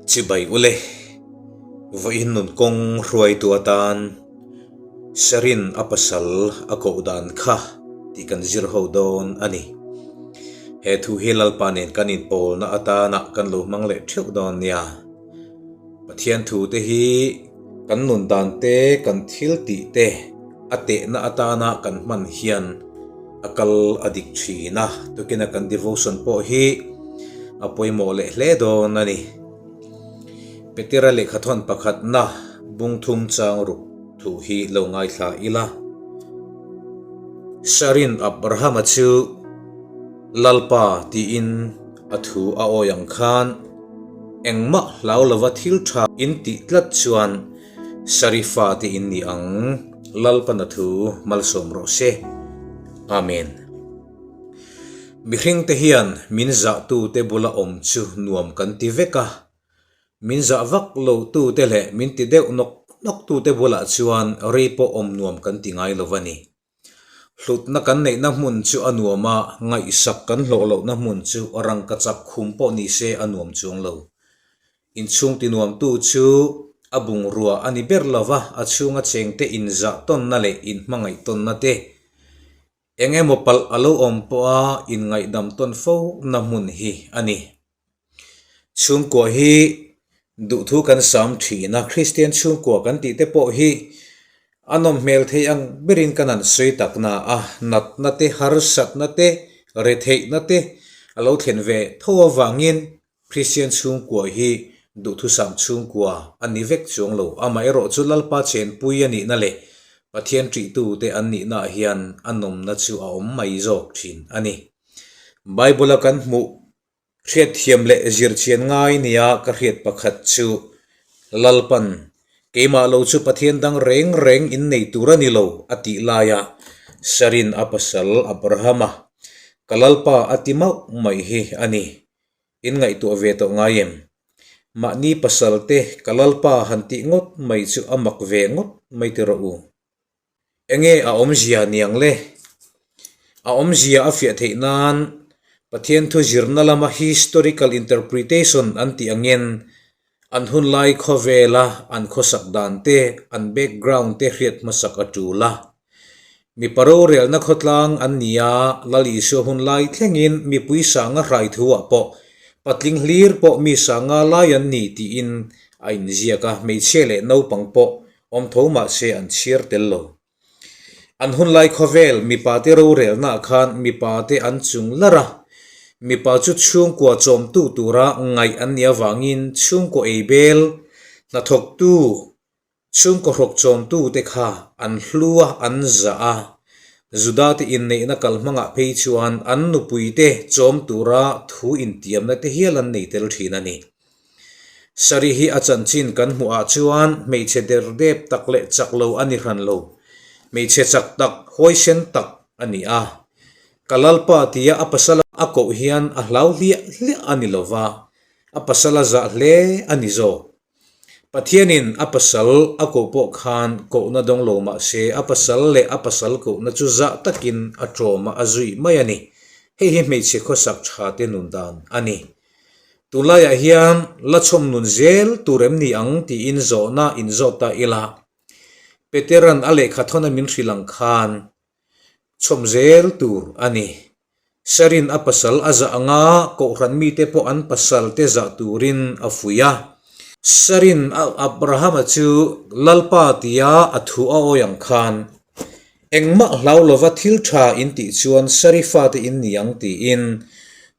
Chibai ule, vawiin nun kawng hruaitu atan Sharin a pasal a koh dan kha tih kan zir ho dawn a ni. He thu hi Lalpa nen kan inpawlna atana kan lo hmang leh theuh dawn nia. Pathian thu te hi kan nun dan te, kan thil tih te a tehna atana kan hman hian a kal a dik thin a, tukina kan devotion pawh hi a pawimawh leh hle dawn a ni. Petera lehkhathawn pakhatna bungthum chang ruk thu hi lo ngaithla ila. Sharin Abrahama chu Lalpa tiin a thu a awi ang khan engmah hlau lova thil tha in tih tlat chuan Sharifa te in ni ang. Lalpana thu malsawm rawh se. Amen. Mihring te hian min zahtute bula awm chu nuam kan ti vek a, min zah vak lo tute leh min ti deuh nawk nawk tute bulah chuan rei pawh awm nuam kan ti ngai lo a ni. Hlutna kan neihna hmun chu a nuam a, ngaihsak kan hlawh lohna hmun chu rangka chak khum pawh ni se a nuam chuang lo. Inchhung tinuamtu chu a bungrua a ni ber lo va, a chhunga chengte inzah tawnna leh inhmangaih tawnna te eng emaw palh a lo awm pawha inngaihdam tawn fo na hmun hi a ni. Chhungkua hi duhthu kan sam thin a, Kristian chhungkua kan tih te pawh hi a nawm hmel thei ang berin kan han sawi tak na a, natna te, harsatna te, retheihna te a lo thlen ve tho avangin Kristian chhungkua hi duhthusam chhungkua a ni vek chuang lo. Amaherawhchu Lalpa chenpui a nihna leh Pathian ṭihtute an nihnaah hian a nawmna chu a awm mai zawk thin a ni. Bible-a kan hmuh Hriatthiam leh zirchian ngai nia ka hriat pakhat chu Lalpan keimah lo chu Pathian dang reng reng in nei tur a ni lo a tih laia Sarin a pasal Abrahama ka Lalpa a ti mauh mai hi a ni. In ngaihtuah ve tawh ngai em? Mahni pasal te ka Lalpa han tih ngawt mai chu a mak ve ngawt mai ti rawh u. Enge a awmzia niang le? A awmzia a fiah theih nan Pathian thu zirna lama historical interpretation an tih angin an hunlai khawvela an khawsak dan te, an background te hriat hmasak a tul a. Mipa rorelna khawtlang an ni a, Lal Isua hunlai thlengin mipui sanga hrai thuah pawh patling hlir pawh mi sanga lai an ni tiin a inziak a, hmeichhia leh naupang pawh Awm tho mah se an chhiar tel lo. An hunlai khawvel mipate rorelnaah khan mipate an chung lar a, mipa chu chhungkua chawmtu tura ngaih an nih avangin chhungkaw ei bel, hnathawktu, chhungkaw hrawk chawmtute kha an hlu a, an zah a. Judate inneihna kal hmangah phei chuan an nupuite chawm tura thu intiamna te hial an nei tel thin a ni. Sari hi a chanchin kan hmuh ah chuan hmeichhe derdep tak leh chak lo a ni hran lo. Hmeichhe chak tak, huaisen tak a ni a. Ka Lalpa tia a pasal a koh hian a hlau hliah hliah a ni lo va, a pasal a zah hle a ni zawk. Pathianin a pasal a koh pawh khan kohna dawng lo mah se a pasal leh a pasal kohna chu zah takin a ṭawm a, a zui mai a ni. Hei hi hmeichhe khawsak ṭha te nun dan a ni. Tunlaiah hian la chhawm nun zel tur em ni ang tiin zawhna inzawt ta ila, Petera'n a lehkha thawna min hrilh ang khan chhawm zel tur a ni. Sharin a pasal a zah anga kohhran mite pawh an pasal te zah turin a fuih a. Sharin a Abrahama chu Lalpa tia a thu a awi ang khan Engmah hlau lova thil tha in tih chuan Sharifa te in ni ang tiin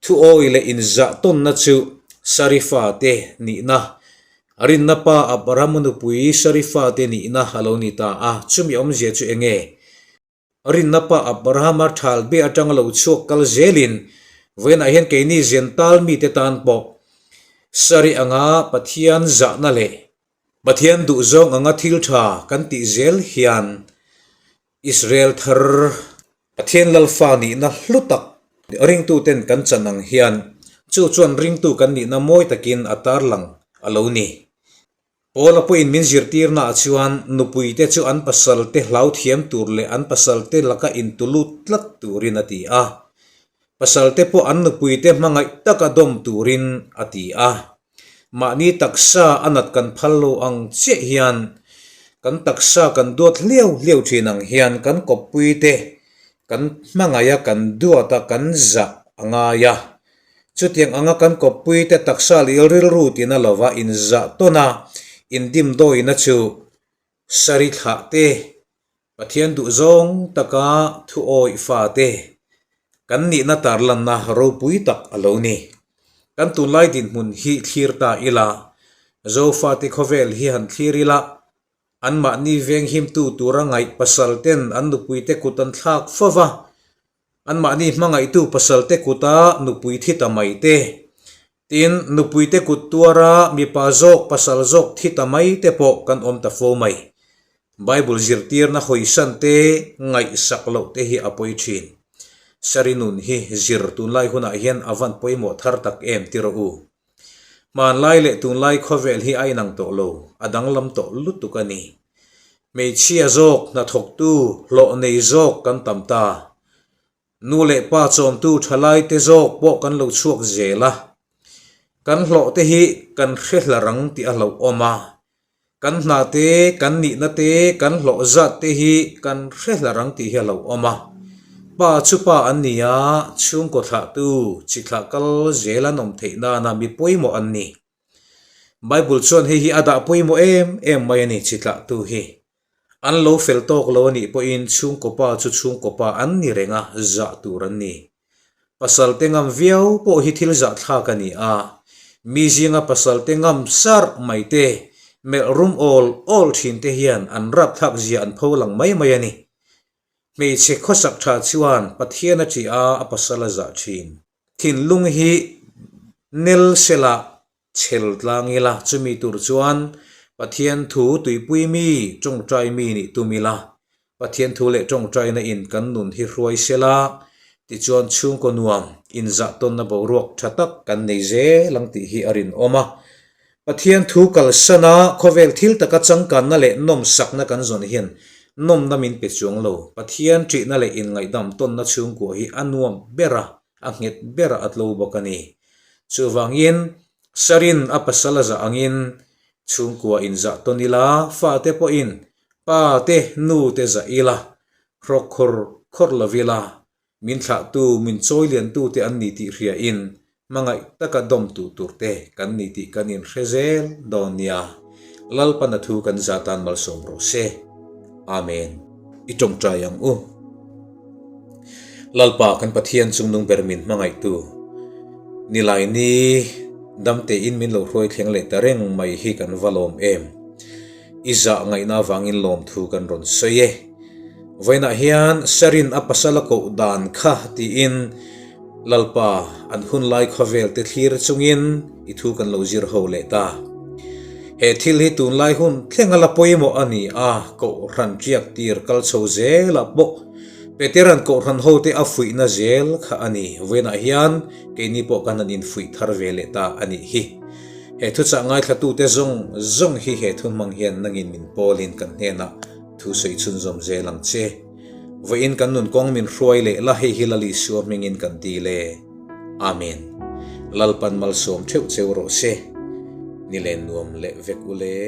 thu awi leh inzah tawnna chu Sharifa te nihna, rinna pa Abrahama nupui Sharifa te nihna a lo ni ta a, chumi awmzia chu enge? Rinna pa Abrahama thal be atanga lo chhuak kal zelin vawiinah hian keini Zental mite tan pawh Shari anga Pathian zahna leh Pathian duhzawng anga thil tha kan tih zel hian Israel thar Pathian Lalfa nihna hlu tak ringtuten kan chan ang hian chu chuan ringtu kan nihna mawi takin a tarlang a lo ni. Paula pawhin min zirtirnaah chuan nupuite chu an pasalte hlau thiam tur leh an pasalte laka intulut tlat turin a ti a. Pasalte pawh an nupuite hmangaih taka dawm turin a ti a. Mahni taksa a nat kan phal lo ang chiah hian kan taksa kan duat hliau hliau thin ang hian kan kawppui te kan hmangaih a, kan duat a, kan zah a ngai a. Chutiang anga kan kawppui te taksa leh rilru tina lova inzah tawn a, indimdawina chu Sari thlah te, Pathian duh zawng taka thu awih fa te kan nihna tarlanna ropui tak a lo ni. Kan tunlai dinhmun hi thlir ta ila, Zofate khawvel hi han thlir ila, anmahni venghimtu tura ngaih pasal ten an nupuite kut an thlak fo va, Anmahni hmangaihtu pasalte kuta nupui thi ta mai te, tin, nupuite kut tuara mipa zawk pasal zawk thi ta mai te pawh kan awm ta fo mai. Bible zirtirna hawisan te ngaihsak loh te hi a pawi thin. Sari nun hi zir tunlai hunah hian a van pawimawh thar tak em ti rawh u. Hmanlai leh tunlai khawvel hi a inang tawh lo, a danglam tawh lutuk a ni. Hmeichhia zawk, hnathawktu, hlawh nei zawk kan tam ta. Nu leh pa chawmtu thalaite zawk pawh kan lo chhuak zel a. Kan hlawh te hi kan hre hla rang tih a hlauhawm a. Kan hna te, kan nihna te, kan hlawh zat te hi kan hre hla rang tih hi a lo awm a. Pa chu pa an ni a, chhungkaw thlahtu, chi thlah kal zel an awm theih nana mi pawimawh an ni. Bible chuan hei hi a dah pawimawh em em mai a ni, chi thlahtu hi. An lo fel tawk lo a nih pawhin chhungkaw pa chu chhungkaw pa an ni reng a, zah tur an ni. Pasal te ngam viau pawh hi thil zahthlak a ni a, mi zinga pasal te ngam sarh mai te, melh rum awl awl thin te hian an rapthlak zia an pho lang mai mai a ni. Hmeichhe khawsak tha chuan Pathian a ṭih a, a pasal a zah thin. Thinlung hi nel sela Chhel tlang ila, chumi tur chuan Pathian thu tuipui mi, tawngtai mi nih tum ila, Pathian thu leh tawngtaina in kan nun hi hruai sela, tichuan chhungkaw nuam, inzah tawnna boruak tha tak kan nei zel ang tih hi a rinawm a. Pathian thu kalsana khawvel thil taka changkanna leh nawmsakna kan zawn hian nawmna min pe chuang lo. Pathian ṭihna leh inngaihdam tawnna chhungkua hi a nuam ber a, a nghet ber a tlo bawk a ni. Chuvangin, Sarin a pasal a zah angin chhungkua inzah tawn ila, fate pawhin pa te nu te zah ila, hrawk khawr khawr lo ila, min thlahtu, min chawi liantu te an ni tih hriain hmangaih taka dawmtu tur te kan ni tih kan inhre zel dawn nia. Lalpana thu kan zah tan malsawm rawh se. Amen. I tawngtai ang u. Lalpa kan Pathian chungnung ber min hmangaihtu Nilaini damtein min lo hruai thleng leh ta reng mai hi kan va lawm em. I zah ngaihna avangin lawmthu kan rawn sawi e. Vawiinah hian Sarin a pasal a koh dan kha tiin Lalpa an hunlai khawvel te thlir chungin i thu kan lo zir ho leh ta. He thil hi tunlai hun thleng a la pawimawh a ni a, Kohhran ṭiak tir kal chho zelah pawh Petera'n Kohhran hote a fuihna zel kha a ni. Vawiinah hian keini pawh kan han infuih thar ve leh ta a nih hi. He thuchah ngaithlatute zawng zawng hi he thu hmang hian nangin min pawlin kan hnenah thu sawi chhunzawm zel ang che. Vawiin kan nun kawng min hruai leh la hei hi Lal Isua hmingin kan dil e. Amen. Lalpan malsawm theuh cheu rawh se. Nilen nuam leh vek u le.